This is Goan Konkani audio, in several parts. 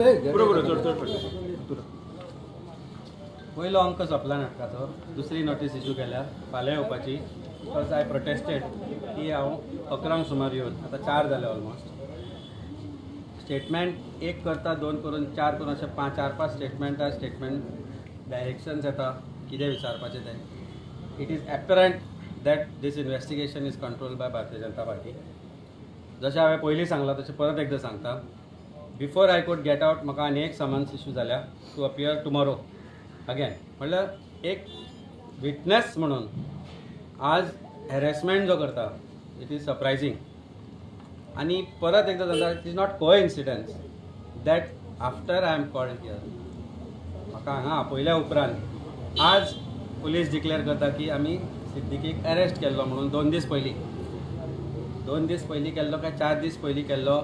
बरोबर चड चड पडटा. पयलो अंक सोंपला नाटकाचो. दुसरी नोटीस इशू केल्या फाल्यां येवपाची, because I protested की हांव 11 सुमार येवन आतां 4 जाले ऑलमोस्ट. स्टेटमेंट एक करता, 2 करून 4 करून अशें 4-5 स्टेटमेंटां स्टेटमेंट डायरेक्शन्स येता कितें विचारपाचें तें. It is apparent that this investigation is controlled by Bharatiya Janata Party. जशें हांवें पयलीं सांगलां तशें परत एकदां सांगता, before I could get out म्हाका आनी एक समन्स इशू जाल्या टू अपियर टुमॉरो अगेन. म्हणल्यार एक विटनस म्हणून आज हॅरेसमेंट जो करता, it is surprising. आनी परत एकदां सांगता, it is not coincidence that after I am called here, म्हाका हांगा आपयल्या उपरांत आज पुलीस डिक्लेअर करता की आमी सिद्दीकीक अरेस्ट केल्लो म्हणून. 2 दीस पयलीं, 2 दीस पयलीं केल्लो काय 4 दीस पयलीं केल्लो,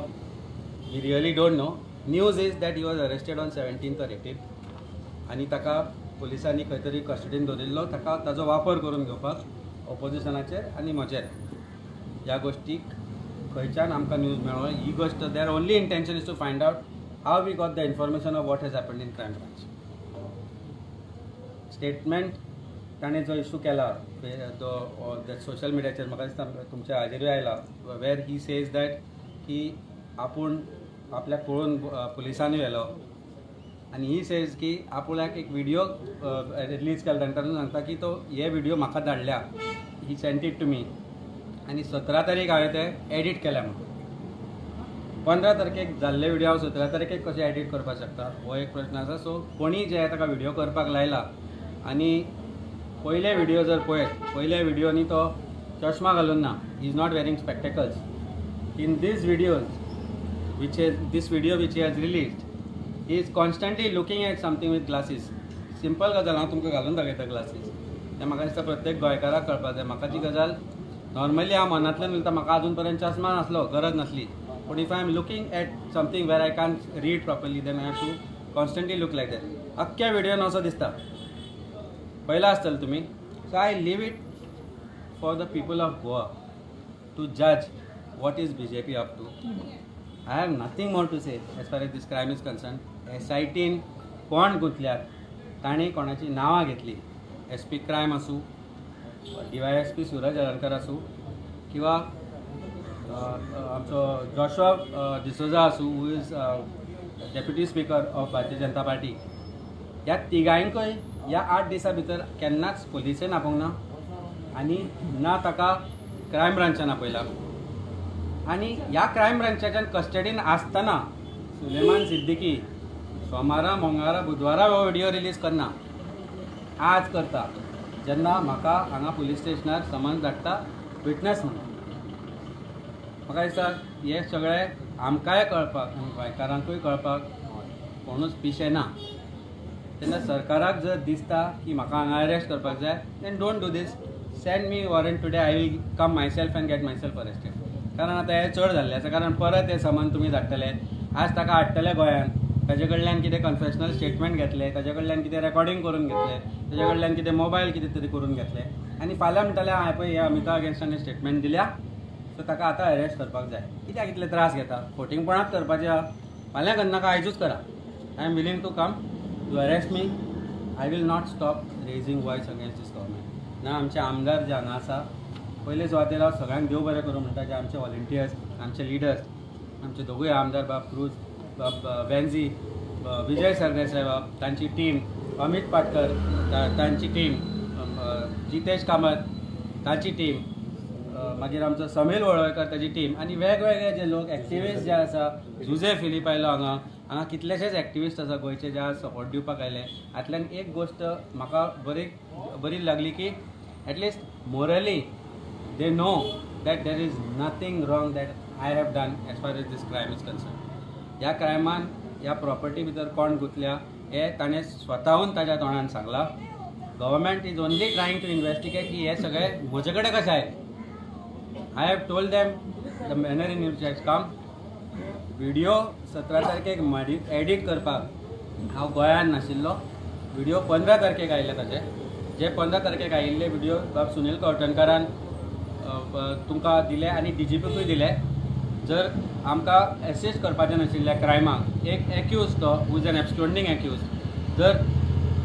we really don't know. News is that he was arrested on 17th or 18th आनी ताका पुलिसांनी खंय तरी कस्टडीन दवरिल्लो, ताका ताजो वापर करून घेवपाक ऑपोजिशनाचेर आनी म्हजेर. ह्या गोश्टीक खंयच्यान आमकां न्यूज मेळ्ळो ही गोश्ट, their only intention is to find out how we got the information of what has happened in crime branch. Statement ताणें जो इशू केला तो सोशल मिडियाचेर म्हाका दिसता तुमच्या हाजेरूय आयला, वेर he says that की आपूण आपल्याक पळोवन पुलिसांनी व्हेलो आनी he says की आपल्याक एक व्हिडियो रिलीज केला ताणें, तातूंत सांगता की तो हे व्हिडियो म्हाका धाडल्या, he sent it to me आनी 17 तारीख हांवें ते एडिट केल्या म्हणून. 15 तारखेक जाल्ले व्हिडियो हांव 17 तारखेक कशें एडिट करपाक शकता हो एक प्रश्न आसा. सो कोणी जे ताका व्हिडियो करपाक लायला आनी पयले व्हिडियो जर पळयत, पयल्या व्हिडियोनी तो चश्मा घालून ना, he is not wearing spectacles. In these videos which is this video which he has released, he is constantly looking at something with glasses. Simple गजाल हांव तुमकां घालून दाखयता ग्लासीस, तें म्हाका दिसता प्रत्येक गोंयकाराक कळपाक जाय. म्हाका जी गजाल नॉर्मली हांव मनांतल्यान उलयता, म्हाका आजून पर्यंत चश्मा नासलो, गरज नासली, पूण if I am looking at something where I can't read properly then I have to constantly look like that. अख्ख्या व्हिडियोन असो दिसता, पळयला आसतलें तुमी. So I leave it for the people of Goa to जज what is BJP up to. I have nothing more to say as far as this crime is concerned. SITन कोण गुंतल्यात, तांणी कोणाची नांवां घेतली, SP crime आसूं, DYSP Suraj Alarkar आसूं किंवा आमचो जोशुआ डिसोजा आसूं, who is deputy speaker of Bharatiya Janata Party. ह्या तिगांकय ह्या 8 दिसां भितर केन्नाच पुलिसेन आपोवंक ना आनी ना ताका क्रायम ब्रांचान आपयला. आनी ह्या क्रायम ब्रांचाच्यान कस्टडीन आसतना सुलेमान सिद्दीकी सोमारा, मंगळारा, बुधवारा हो व्हिडियो रिलीज करना, आज करता जेन्ना म्हाका हांगा पुलीस स्टेशनार समन्स धाडटा विटनस म्हणून. म्हाका दिसता हें सगळें आमकांय कळपाक, गोंयकारांकूय कळपाक कोणूच पिशें ना. तेन्ना सरकाराक जर दिसता की म्हाका हांगा अरेस्ट करपाक जाय, then don't do this, send me warrant today, I will come myself and get myself arrested. कारण आतां हें चड जाल्लें आसा, कारण परत हें समन तुमी धाडटले, आज ताका हाडटले गोंयांत, ताजे कडल्यान कितें कन्फेशनल स्टेटमेंट घेतले, ताजे कडल्यान कितें रेकॉर्डिंग करून घेतले, ताजे कडल्यान कितें मोबायल कितें तरी करून घेतले आनी फाल्यां म्हणटले हांवें पळय ह्या अमिता अगेन्स्टान स्टेटमेंट दिल्या, सो ताका आतां अरेस्ट करपाक जाय. कित्याक इतले त्रास घेता? फटींगपणांत करपाचें आहा, फाल्यां करनाका, आयजूच करा. I am willing to come, you arrest me, I will not stop raising voice against this government. ना आमचे आमदार जे हांगा आसा, पयले सुवातेर हांव सगळ्यांक देव बरें करूं म्हणटा, जे आमचे व्हॉलंटियर्स, आमचे लिडर्स, आमचे दोगूय आमदार बाब क्रूज, बाब वेन्झी, विजय सरदेसाय बाब, तांची टीम, अमित पाटकर तांची टीम, जितेश कामत ताची टीम, मागीर आमचो समील वळवयकर ताची टीम आनी वेगवेगळे जे लोक एक्टिविस्ट जे आसा, जुजे फिलीप आयलो हांगा, हांगा कितलेशेच एक्टिविस्ट आसा गोंयचे जे आज सपोर्ट दिवपाक आयले. हातल्यान एक गोश्ट म्हाका बरी बरी लागली की at least morally they know that there is nothing wrong that I have done as far as this crime is concerned. ह्या क्रायमान ह्या प्रॉपर्टी भितर कोण गुंतल्या हे ताणें स्वताहून ताज्या तोंडान सांगलां. Government is only trying to investigate की हे सगळे म्हजे कडेन कशें आयलें. I have told them the manner in which has come. Video 17 तारखेक एडिट करपाक हांव गोंयांत नाशिल्लो, व्हिडियो 15 तारखेक आयिल्ले ताजे, जे 15 तारखेक आयिल्ले व्हिडियो बाब सुनील कवठणकारान तुमकां दिले आनी DGPकूय दिले. जर आमकां एसिस्ट करपाचें नाशिल्लें क्रायमाक, एक एक्यूज तो who is an absconding accused, जर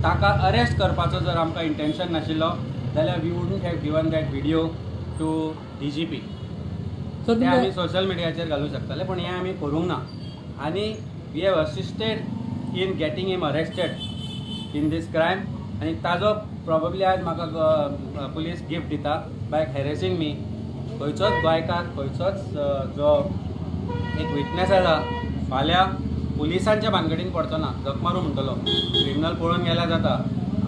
ताका अरेस्ट करपाचो जर आमकां इंटेन्शन नाशिल्लो जाल्यार we wouldn't have given that video to DGP. ते आमी सोशल मिडियाचेर घालूं शकताले, पूण हें आमी करूंक ना. आनी we have assisted in getting him arrested in this crime. आनी ताजो प्रोबेबली आज म्हाका पुलीस गिफ्ट दिता बाय हॅरेसिंग मी. खंयचोच गोंयकार, खंयचोच जो एक विटनेस आसा फाल्यां पुलिसांच्या भानगडीन पडचो ना, झक मारूं म्हणटलो, क्रिमिनल पळोवन गेल्यार जाता.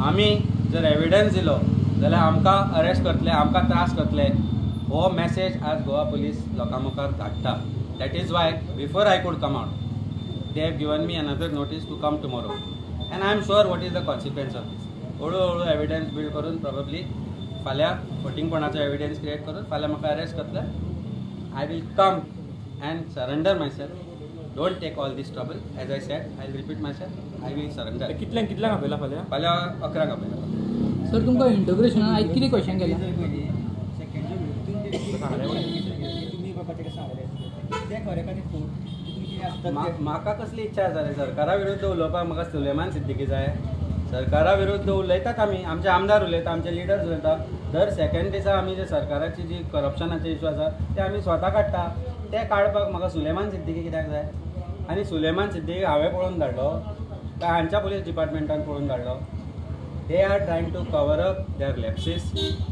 आमी जर एविडन्स दिलो जाल्यार आमकां अरेस्ट करतले, आमकां त्रास करतले. हो मॅसेज आज गोवा पुलीस लोकां मुखार धाडटा. That is why before I could come out they have given me another notice to come tomorrow, and I am sure what is the consequence of this. हळू हळू एविडन्स बिल्ड करून प्रोबेबली फाल्यां फटींगपणाचो एविडन्स क्रिएट करून फाल्यां म्हाका अरेस्ट करतले. I will come and surrender myself. Don't take all this trouble. As I said, I will repeat myself, I will surrender. कितल्यांक कितल्यांक आपयला फाल्यां? फाल्यां 11 आपयला. सर, तुमकां इंटरोगेशनान आयज कितें क्वेश्चन केलें? म्हाका कसली इच्छा आसा रे सरकारा विरुद्ध उलोवपाक? म्हाका सुलेमान सिद्दीकी जाय. सरकारा विरुद्ध उलयतात आमी, आमचे आमदार उलयता, आमचे लिडर्स उलयता. दर सेकंड दिसा आमी जे सरकाराची जी करप्शनाचे इशू आसा ते आमी स्वता काडटा. ते काडपाक म्हाका सुलेमान सिद्दीकी कित्याक जाय? आनी सुलेमान सिद्दीकी हांवें पळोवन धाडलो काय हांच्या पुलीस डिपार्टमेंटान पळोवन धाडलो? They are trying to cover up their lapses,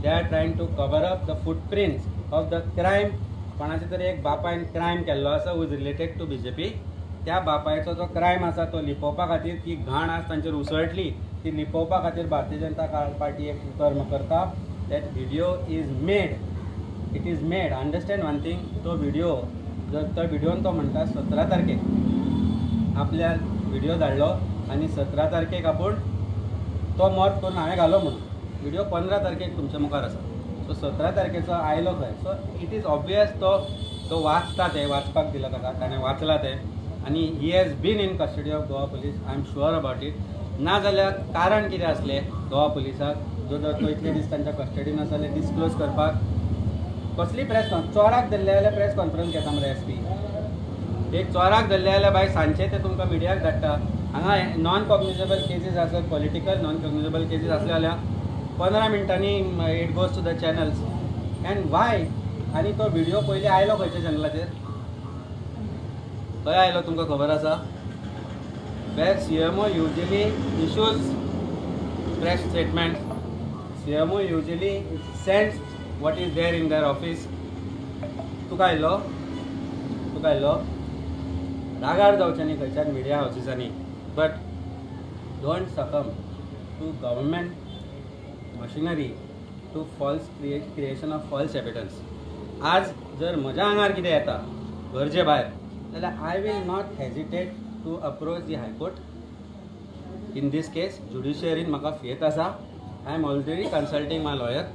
they are trying to cover up the footprints of the crime. कोणाचे तरी एक बापायन क्रायम केल्लो आसा who is related to BJP. त्या बापायचो जो क्रायम आसा तो लिपोवपा खातीर ती घाण आज तांचेर उसळटली, ती लिपोवपा खातीर भारतीय जनता पार्टी एक कर्म करता. That video is made, it is made. Understand one thing, तो व्हिडिओ जर तो व्हिडिओन तो म्हणटा 17 तारखेक आपल्या व्हिडिओ धाडलो आनी 17 तारखेक आपूण तो मॉर्फ करून हांवें घालो म्हणून. व्हिडिओ 15 तारखेक तुमच्या मुखार आसा. सो 17 तारखेचो आयलो खंय? सो it is obvious तो तो वाचता, ते वाचपाक दिला ताका, ताणें वाचला तें. आनी he has been in custody of Goa police, I am sure about it. ना जाल्यार कारण कितें आसलें गोवा पुलिसाक जो जर तो इतले दीस तांच्या कस्टडीन आसा जाल्यार डिसक्लोज करपाक? कसली प्रेस चोराक धरले जाल्यार प्रेस कॉन्फरन्स घेता मरे एस पी. एक चोराक धरले जाल्यार बाय सांजचे ते तुमकां मिडियाक धाडटा. हांगा नॉन कॉग्निजेबल केसीस आसत, पॉलिटिकल नॉन कॉग्निजेबल केसीस आसले जाल्यार 15 मिनटांनी it goes to the channels. And why? आनी तो व्हिडिओ पयलीं आयलो खंयच्या चॅनलाचेर? खंय आयलो तुमकां खबर आसा? Where CMO usually issues press statements, CMO usually sends what is there in their office. तुका आयलो, तुका आयलो रागार जावचें न्ही खंयच्याच media हावसिसांनी, but don't succumb to government machinery to false creation of false evidence. आज जर म्हज्या आंगार कितें येता गरजे भायर जाल्यार I will not hesitate to approach the high court in this case. ज्युडिशियरीन म्हाका फेथ आसा. I am already consulting my lawyer.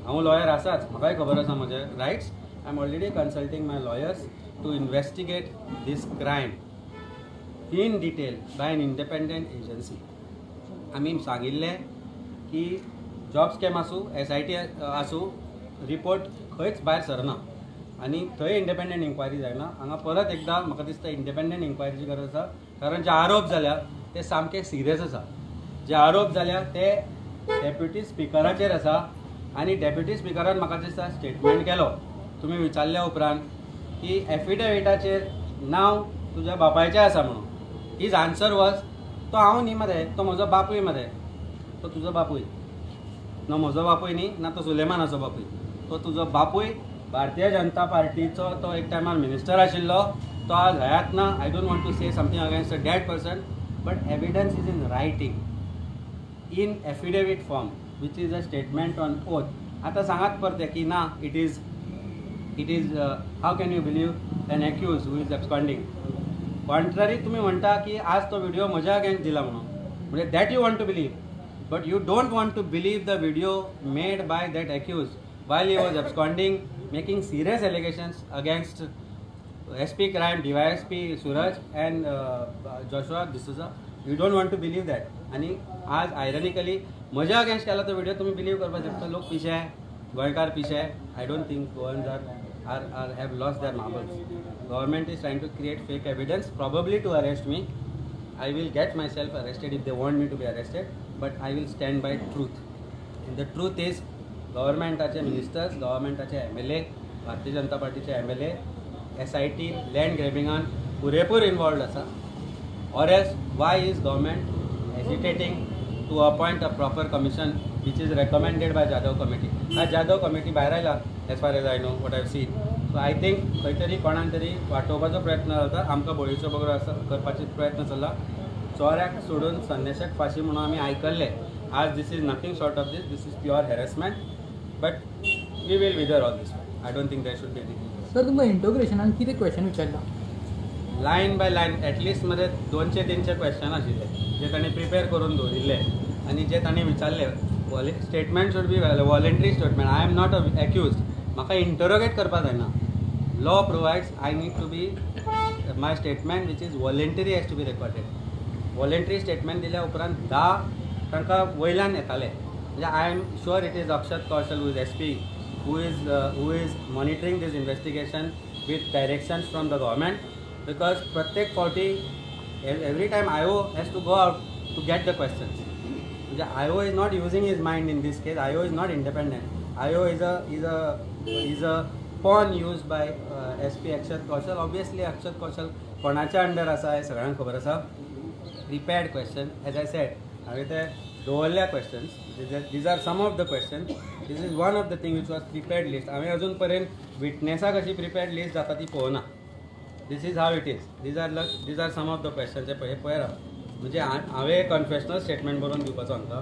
हांव लॉयर आसाच, म्हाकाय खबर आसा म्हजे rights. I am already consulting my lawyers to investigate this crime in detail by an independent agency. आमी सांगिल्लें की जॉब स्कॅम आसूं, SIT आसूं, रिपोर्ट खंयच भायर सरना आनी थंय इंडिपेंडंट इन्क्वायरी जायना. हांगा परत एकदां म्हाका दिसता इंडिपेंडंट इन्क्वायरीची गरज आसा, कारण जे आरोप जाल्या ते सामके सिरियस आसा. जे आरोप जाल्या ते डेप्युटी स्पिकराचेर आसा आनी डेप्युटी स्पिकरान म्हाका दिसता स्टेटमेंट केलो तुमी विचारल्या उपरांत की एफिडेविटाचेर नांव तुज्या बापायचें आसा म्हणून. His answer was, तो हांव न्ही मरे, तो म्हजो बापूय मरे. तो तुजो बापूय ना, म्हजो बापूय न्ही ना, तो सुलेमानाचो बापूय. तो तुजो बापूय भारतीय जनता पार्टीचो तो एक टायमार मिनिस्टर आशिल्लो, तो आज हयात ना. I don't want to say something against a dead person, but evidence is in writing, in affidavit form, which is a statement on oath. आतां सांगात परतें की ना, it is how can you believe an accused who is absconding? Contrary तुमी म्हणटा की आज तो व्हिडिओ म्हज्या अगेन्स्ट दिला म्हणून, म्हणजे that you want to believe, but you don't want to believe the video made by that accused while he was absconding, making serious allegations against SP Crime, DYSP Suraj and Joshua D'Souza. You don't want to believe that. आनी आज आयरॉनिकली म्हज्या अगेन्स्ट केला तो व्हिडिओ तुमी बिलीव करपाक शकता. लोक पिशे, गोंयकार पिशे. I don't think Goans are have lost their marbles. Government is trying to create fake evidence probably to arrest me. I will get myself arrested if they want me to be arrested, but I will stand by truth. And the truth is गव्हर्मेंटाचे ministers, गव्हर्मेंटाचे MLA, Bharatiya Janata पार्टीचे MLA SIT land ग्रॅबिंगान पुरेपूर इन्वॉल्वड आसा. Or else why is government hesitating to appoint a proper commission which is recommended by Jadhav committee? आज जाधव कमिटी भायर आयला as far as I know what I seen. So I think खंय तरी कोणाक तरी वाटोवपाचो प्रयत्न जाता, आमकां बळीचो बगरो आसा करपाचो प्रयत्न चल्ला. चोऱ्याक सोडून संन्याशाक फाशी म्हणून आमी आयकल्ले. आज this is nothing short of this. This is pure harassment, but we will weather all this. I don't think there should be anything. Sir तुमकां इंटरोगेशनान कितें क्वेश्चन विचारला? लायन बाय लायन एटलिस्ट मध्ये 200-300 क्वेश्चन आशिल्ले जे तांणी प्रिपेर करून दवरिल्ले आनी जे तांणी विचारले. Statement should be voluntary statement. I am not a accused, म्हाका इंटरोगेट करपाक जायना. Law provides I need to be my statement which is voluntary has to be recorded. Voluntary statement दिल्या उपरांत 10 तांकां वयल्यान येताले. म्हणजे I am sure it is Akshat Kaushal who is SP who is monitoring this investigation with directions from the government, because प्रत्येक फावटी every time IO has to go out to get the questions. म्हणजे IO is not using his mind in this case. IO is not independent. IO is a pawn used by SP Akshat Kaushal. Obviously Akshat Kaushal कोणाच्या अंडर आसा हें सगळ्यांक खबर आसा. Prepared question, as I said, हांवें ते दवरल्या questions. These are some of the questions. This is one of the thing which was prepared list. हांवें अजून पर्यंत विटनेसाक अशी प्रिपेर्ड लिस्ट जाता ती पळोवना. This is how it is. These are some of the questions. हे पळय राव, म्हणजे हांवें कन्फेशनल स्टेटमेंट बरोवन दिवपाचो आमकां.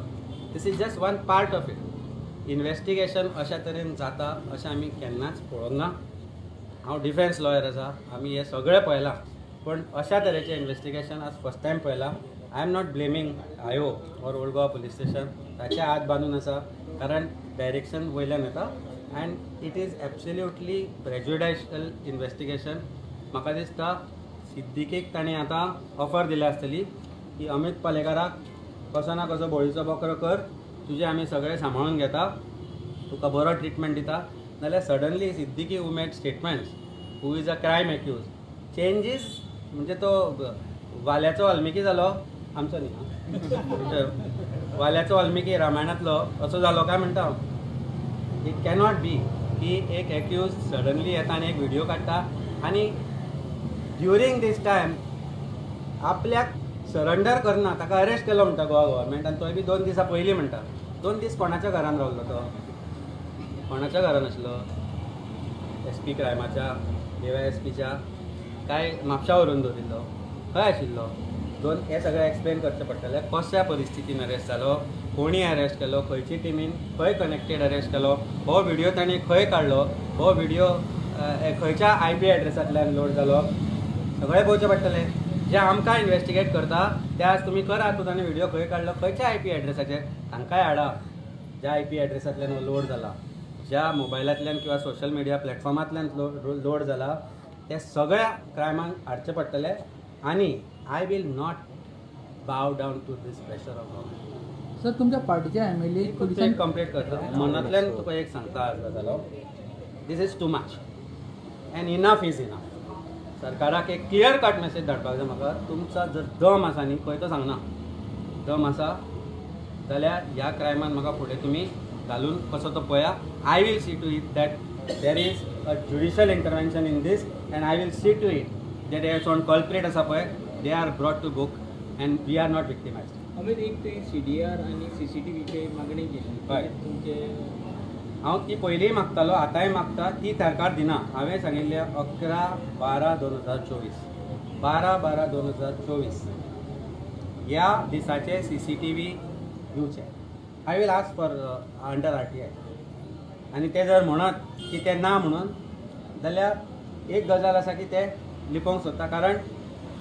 This is just one part of it. Investigation अशा तरेन जाता अशें आमी केन्नाच पळोवंक ना. हांव डिफेन्स लॉयर आसा, आमी हें सगळें पळयलां, पूण अशा तरेचें इन्वेस्टिगेशन आज फर्स्ट टायम पळयलां. I am not blaming IO or Old Goa police station, ताचे हात बांदून आसा, कारण डायरेक्शन वयल्यान येता and it is absolutely prejudicial investigation. म्हाका दिसता सिद्दीकीक ताणें आतां ऑफर दिल्या आसतली की अमीत पालेकाराक कसो ना कसो बळीचो बकरो कर, तुजें आमी सगळें सांबाळून घेता, तुका बरो ट्रिटमेंट दिता. नाल्यार suddenly Siddiqui who made statements, who is a crime accused, changes. म्हणजे तो वाल्याचो वाल्मिकी जालो आमचो न्ही, वाल्याचो वाल्मिकी रामायणांतलो असो जालो काय म्हणटा हांव. It cannot be की एक एक्यूज सडनली येता आनी एक व्हिडियो काडटा आनी ड्युरींग दीस टायम आपल्याक सरंडर करना, ताका अरेस्ट केलो म्हणटा गोवा गव्हर्मेंट, आनी तोय बी 2 दिसां पयलीं म्हणटा. 2 दीस कोणाच्या घरान रावलो तो? कोणाच्या घरान आसलो? एस पी क्रायमाच्या, DYSPच्या, काय म्हापशा व्हरून दवरिल्लो, खंय आशिल्लो? हे सगळें एक्सप्लेन करचें पडटलें. कश्या परिस्थितीन अरेस्ट जालो, कोणी अरेस्ट केलो, खंयची टिमीन खंय कनेक्टेड अरेस्ट केलो, हो व्हिडियो ताणें खंय काडलो, हो व्हिडियो खंयच्या IP एड्रेसांतल्यान लोड जालो, सगळें पळोवचें पडटलें. जे आमकां इन्वेस्टिगेट करता ते आज तुमी करात, तूं ताणें व्हिडियो खंय काडलो, खंयच्या IP एड्रेसाचेर, तांकांय हाडा ज्या IP एड्रेसांतल्यान हो लोड जाला, ज्या मोबायलांतल्यान किंवा सोशल मिडिया प्लॅटफॉर्मांतल्यान लोड जाला, ते सगळ्या क्रायमांक हाडचें पडटलें. आनी I will not bow down to this pressure of government. Sir तुमच्या पार्टीच्या MLA police कंप्लेंट करता, मनांतल्यान तुका एक सांगता आज गजाल, this is too much and enough is enough. सरकाराक एक क्लियर कट मेसेज धाडपाक जाय म्हाका. तुमचा जर दम आसा न्ही, खंय तो सांगना, दम आसा जाल्यार ह्या क्रायमान म्हाका फुडें तुमी घालून कसो तो पळया. I will see to it that there is a judicial intervention in this and I will see to it that हे कोण कल्प्रेट आसा पळय, they are brought to book and we are not victimised. Amit, एक तुवें CDR आनी CCTVची मागणी केली. हय, तुमचे हांव ती पयलींय मागतालो, आतांय मागता, ती सरकार दिना. हांवें सांगिल्लें 11/12/2024, 12/12/2024 ह्या दिसाचे CCTV दिवचे. I will ask for under RTI. आनी ते जर म्हणत की ते ना म्हणून, जाल्यार एक गजाल आसा की ते लिपोवंक सोदता, कारण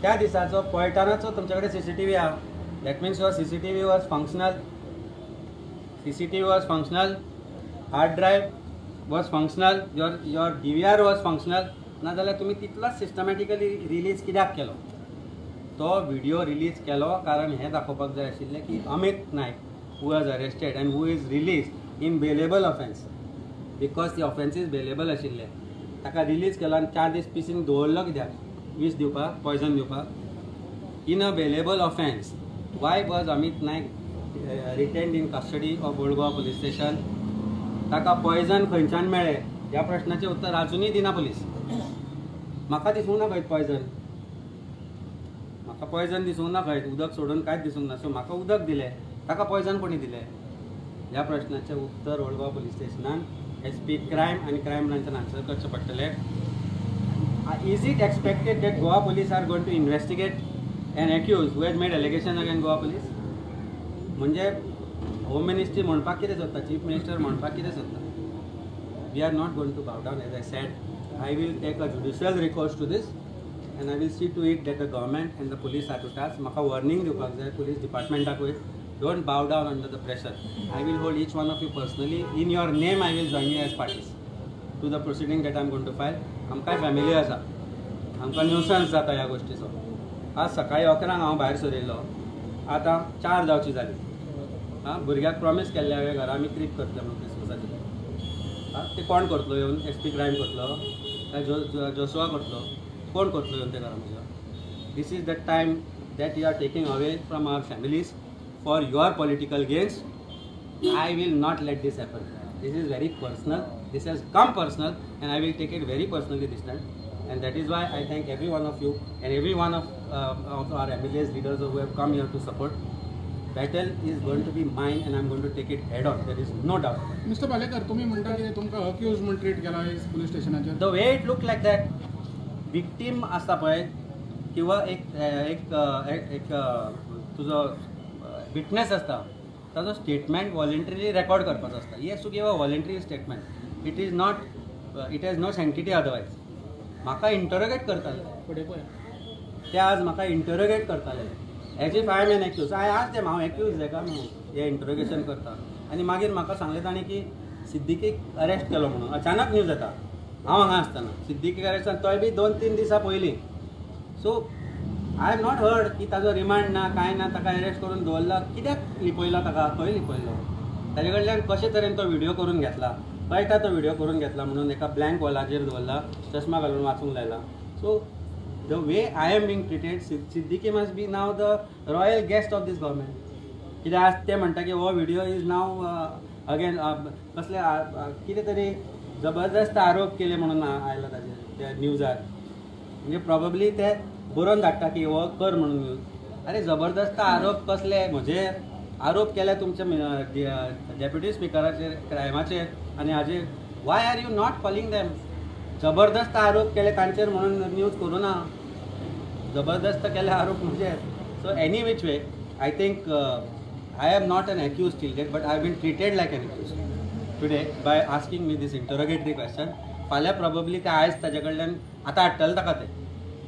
त्या दिसाचो पळटानाचो तुमचे कडेन CCTV आहा. That means your CCTV was functional, CCTV was functional, hard drive was functional, your DVR was functional. नाजाल्यार तुमी तितलोच सिस्टमॅटिकली रिलीज कित्याक केलो? तो व्हिडियो रिलीज केलो कारण हें दाखोवपाक जाय आशिल्लें की Amit Naik who was arrested and who is released in bailable offence, because the offence is bailable आशिल्ले. ताका रिलीज केलो आनी 4 दीस पीसीन दवरलो कित्याक? वीस दिवपाक, पॉयजन दिवपाक. In a bailable offence why was Amit Naik retained in custody of Old Goa police station? ताका पॉयजन खंयच्यान मेळ्ळें ह्या प्रश्नाचें उत्तर आजुनूय दिना पुलीस. म्हाका दिसूंक ना खंय पॉयजन, म्हाका पॉयजन दिसूंक ना खंय, उदक सोडून कांयच दिसूंक ना. सो म्हाका उदक दिलें, ताका पॉयजन कोणी दिलें? ह्या प्रश्नाचें उत्तर ओल्ड गोवा पुलीस स्टेशनान एस पी क्रायम आनी क्रायम ब्रांचान आन्सर करचें पडटलें. Is it expected that Goa police are going to investigate an accused who has made allegation against Goa police? म्हणजे होम मिनिस्ट्री म्हणपाक कितें सोदता, चीफ मिनिस्टर म्हणपाक कितें सोदता? We are not going to bow down. As I said, I will take a judicial recourse to this and I will see to it that the government and the police are to task. म्हाका वॉर्निंग दिवपाक जाय police डिपार्टमेंटाकूय, don't bow down under the pressure. I will hold each one of you personally. In your name I will join you as parties to the proceeding that I am going to file. आमकांय फॅमिली आसा, आमकां न्युसन्स जाता ह्या गोश्टीचो. आज सकाळीं 11 हांव भायर सरिल्लो, आतां 4 जावची जाली. आं, भुरग्याक प्रॉमीस केल्लें हांवें घरा आमी ट्रीप करतले म्हणून क्रिसमसाचे. आं, ते कोण करतलो येवन? एस पी क्रायम करतलो काय जोशुआ करतलो? कोण करतलो येवन ते घरा म्हज्या? This is the time that you are taking away from our families for your political gains. I will not let this happen. This is very personal. This has come personal and I will take it very personally this time. And that is why I thank every one of you and every one of our MLAs, leaders who have come here to support. Battle is going to be mine and I am going to take it head on. There is no doubt. Mister Palekar, तुम्ही म्हणता की तुमकां अक्यूज म्हूण ट्रीट केला पुलीस स्टेशनाचेर? The way it look like that victim आसता पळय किंवा एक एक एक तुजो विटनेस आसता ताजो स्टेटमेंट वॉलंटरीली रेकॉर्ड करपाचो आसता. He has to give a voluntary statement. It is not, it has no sanctity otherwise. म्हाका इंटरोगेट करताले ते, आज म्हाका इंटरोगेट करताले as if I am an accused. I ask them हांव एक्यूज जाय काय म्हणून हे इंटरोगेशन करता. आनी मागीर म्हाका सांगलें ताणें की सिद्दीकीक अरेस्ट केलो म्हणून. अचानक न्यूज येता हांव हांगा आसतना सिद्दीकीक अरेस्ट, तोय बी 2-3 दिसां पयलीं. So I have not heard की ताजो रिमांड ना कांय ना, ताका अरेस्ट करून दवरला. कित्याक लिपयला ताका? खंय लिपयलो? ताजे कडल्यान कशे तरेन तो व्हिडियो करून घेतला? कळटा तो व्हिडियो करून घेतला म्हणून एका ब्लँक वॉलाचेर दवरला, चश्मा घालून वाचूंक लायला. So the way I am being treated, Siddiqui must be now the royal guest of this government. कित्याक आज ते म्हणटा की हो व्हिडियो is नाव अगेन कसले कितें तरी जबरदस्त आरोप केले म्हणून आयला ताजेर त्या न्यूजार. म्हणजे प्रॉबेबली ते बरोवन धाडटा की हो कर म्हणून न्यूज. अरे जबरदस्त आरोप कसले म्हजेर आरोप केले तुमच्या डेप्युटी स्पिकराचेर, क्रायमाचेर आनी हाजेर. Why are you not calling them? जबरदस्त आरोप केले तांचेर म्हणून न्यूज करूं ना, जबरदस्त केले आरोप म्हजेर. So any which way I think I am not an accused till date, but I have been treated like an accused today by asking me this interrogatory question. फाल्यां प्रॉबेबली ते आयज ताजे कडल्यान आतां हाडटले ताका ते.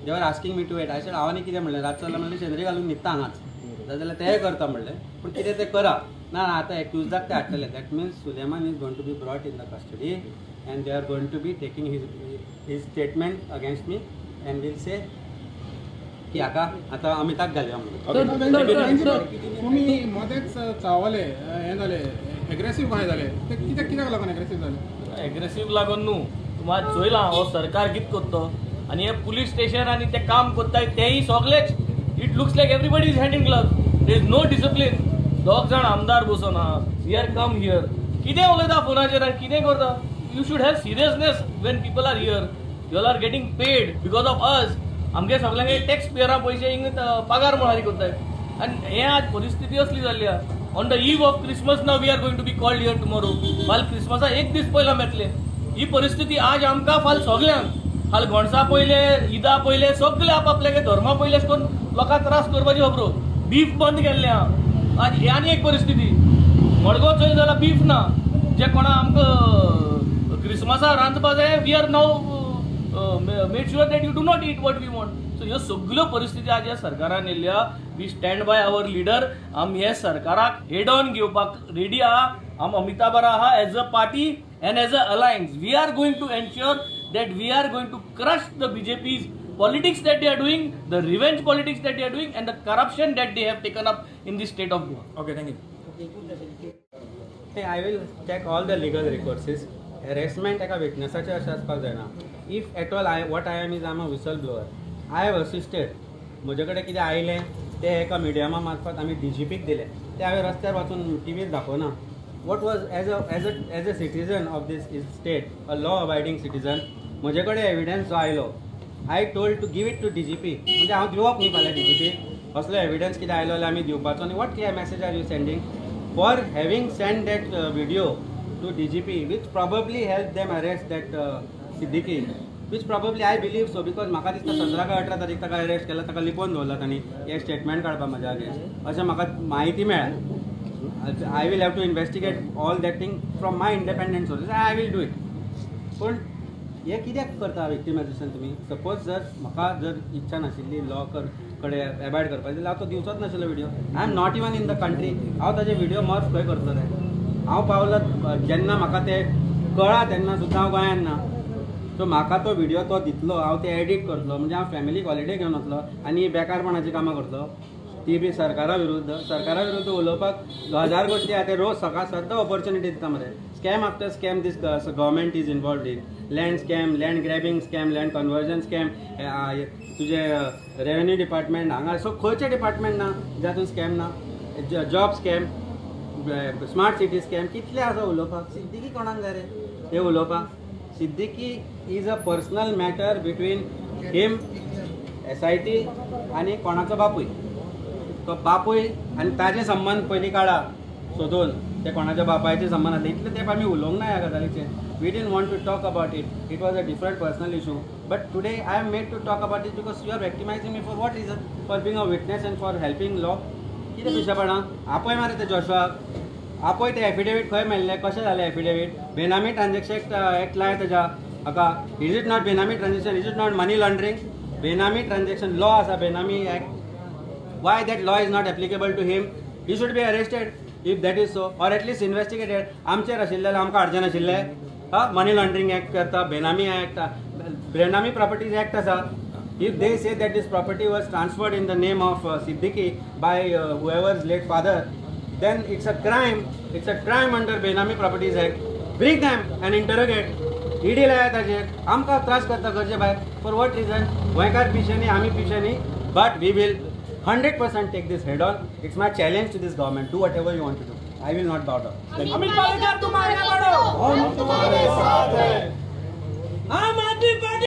They were asking me to wait. I said हांव आनी कितें म्हणलें, रात चल्ला म्हणलें शेंदरी घालून न्हिदता हांगाच, जाल्यार तेंय करता म्हणलें, पूण कितें तें करा ना. आतां एक्युजाक ते हाडटले. That means Suleman is going to be brought in the custody and they are going to be taking his statement against me and will say की हाका आतां अमिताक घालया म्हणून. तुमी मदेंच चावले, हें जालें, एग्रेसीव कशें जालें ते कित्याक कित्याक लागून एग्रेसीव जालें? एग्रेसीव लागून न्हू, तुमी आज चोयलां हो सरकार कितें करता आनी हे पुलीस स्टेशन आनी ते काम करताय तेय सगळेच. It looks like everybody is hand in glove. There is no discipline. दोग जाण आमदार बसून आहा, we are come here, कितें उलयता फोनाचेर आनी कितें करता. You should have seriousness when people are here. You all are getting paid because of us. आमगे सगळ्यांगे टॅक्स पेयरां पयशे हिंग पगार म्हळ्यार करताय. आनी हे आज परिस्थिती असली जाल्ली आहा. On the eve of Christmas now we are going to be called here tomorrow. फाल क्रिसमसा एक दीस पयलो आमी येतले. ही परिस्थिती आज आमकां फाल सगल्यांक, फाल गोणसा पयले, ईदा पयले, सगळे आपआपल्यागे धर्मा पयले अशें करून लोकांक त्रास करपाची खबरो. बीफ बंद केल्लें आहा आज, ही आनी एक परिस्थिती. मडगांव चोयलें जाल्यार बीफ ना, जे कोणा आमकां क्रिसमसा रांदपा जाय, we are now made sure that you do not eat what we want. So ह्यो सगळ्यो परिस्थिती आज ह्या सरकारान येयल्या. We stand by our leader. आमी हे सरकाराक हेड ऑन घेवपाक रेडी आहा. आम अमिता बरा आहा as a party and as a alliance. We are going to ensure that we are going to crush the BJP's politics that they are doing, the revenge politics that they are doing, and the corruption that they have taken up in the state of Goa. Okay, thank you. I will check all the legal recourses. Harassment एका विटनेसाचेर अशें आसपाक जायना. If at all I what I am is I am a whistle blower. I have assisted. म्हजे कडेन कितें आयलें तें एका मिडियमा मार्फत आमी डीजीपीक दिलें. तें हांवें रस्त्यार वचून टिवीर दाखोवना. What was as a citizen of this state, a law abiding citizen, म्हजे कडेन एविडन्स जो आयलो, I told to give it to DGP. म्हणजे हांव दिवप न्ही फाल्यां डीजीपी असलो एविडन्स कितें आयलो जाल्यार आमी दिवपाचो. आनी what clear message are you sending for having send that video to DGP, which probably help them arrest that Siddiqui, which probably I believe so, because म्हाका दिसता 17 काय 18 तारीख ताका अरेस्ट केला, ताका लिपोवन दवरला तांणी हे स्टेटमेंट काडपा म्हज्या अगेन्स्ट, अशें म्हाका म्हायती मेळ्ळ्या. I will have to investigate all that thing from my independent sources. I will do it. पूण हे कित्याक करता विक्टिमायझेशन तुमी? सपोज जर म्हाका जर इच्छा नाशिल्ली लॉ कर कडेन एबायड करपाची जाल्यार हांव तो दिवचोच नाशिल्लो video. I am not even in the country. हांव ताजे विडियो मर्फ खंय करतलो रे? हांव पावलो जेन्ना म्हाका ते कळ्ळा तेन्ना सुद्दां हांव गोंयांत ना. सो म्हाका तो विडियो तो दितलो, हांव ते एडीट करतलो, म्हणजे हांव फॅमिलीक हॉलिडे घेवन वतलो आनी बेकारपणाची कामां करतलो, ती बी सरकारा विरुद्ध. सरकारा विरुद्ध उलोवपाक हजार गोश्टी आहा. ते रोज सकाळ सद्दां ऑपॉर्च्युनिटी दिता मरे. Scam after scam this government is involved in. Land scam, land grabbing scam, land conversion scam, तुजे रेवेन्यू डिपार्टमेंट हांगा, सो खंयचें डिपार्टमेंट ना जातून स्कॅम ना? Job scam, smart city scam, कितले आसा उलोवपाक. सिद्दीकी कोणाक जाय रे हे उलोवपाक? Siddiqui is a personal matter between him, SIT आनी कोणाचो बापूय. तो बापूय आनी ताजे संबंद पयलीं काडा सोदून, ते कोणाच्या बापायचे संबंद आसले. इतले तेंप आमी उलोवंक ना ह्या गजालीचेर. We didn't want to talk about it. It was a different personal issue, but today I am made to talk about it because you are victimizing me. For what reason? For being a witness and for helping law? कितें पिशेपणां? आपय मरे ते जोशुआक, आपय. ते एफिडेवीट खंय मेळ्ळें, कशें जालें एफिडेवीट? बेनामी ट्रान्झॅक्शन एक्ट लाय तेज्या हाका. Is it not benami transaction? Is it not money laundering? Benami transaction law आसा, बेनामी act. Why that law is not applicable to him? He should be arrested if that is so, or at least investigated. आमचेर आशिल्लें जाल्यार आमकां हाडचें नाशिल्लें? हा, मनी लॉन्ड्रिंग एक्ट करता, बेनामी एक्ट, बेनामी प्रॉपर्टीज एक्ट आसा. If they say that this property was transferred in the name of Siddiqui by whoever's late father, then it's a crime. It's a crime under Benami Properties Act. Bring them and interrogate. ED लाया ताजेर. आमकां त्रास करता गरजे भायर. For what reason? गोंयकार पिशे न्ही, आमी पिशे न्ही, but we will 100% take this head on. It's my challenge to this government. Do whatever you want to do. I will not bow down. Amit Palekar, तुम आगे बढ़ो, हम तुम्हारे साथ हैं. आम आदमी.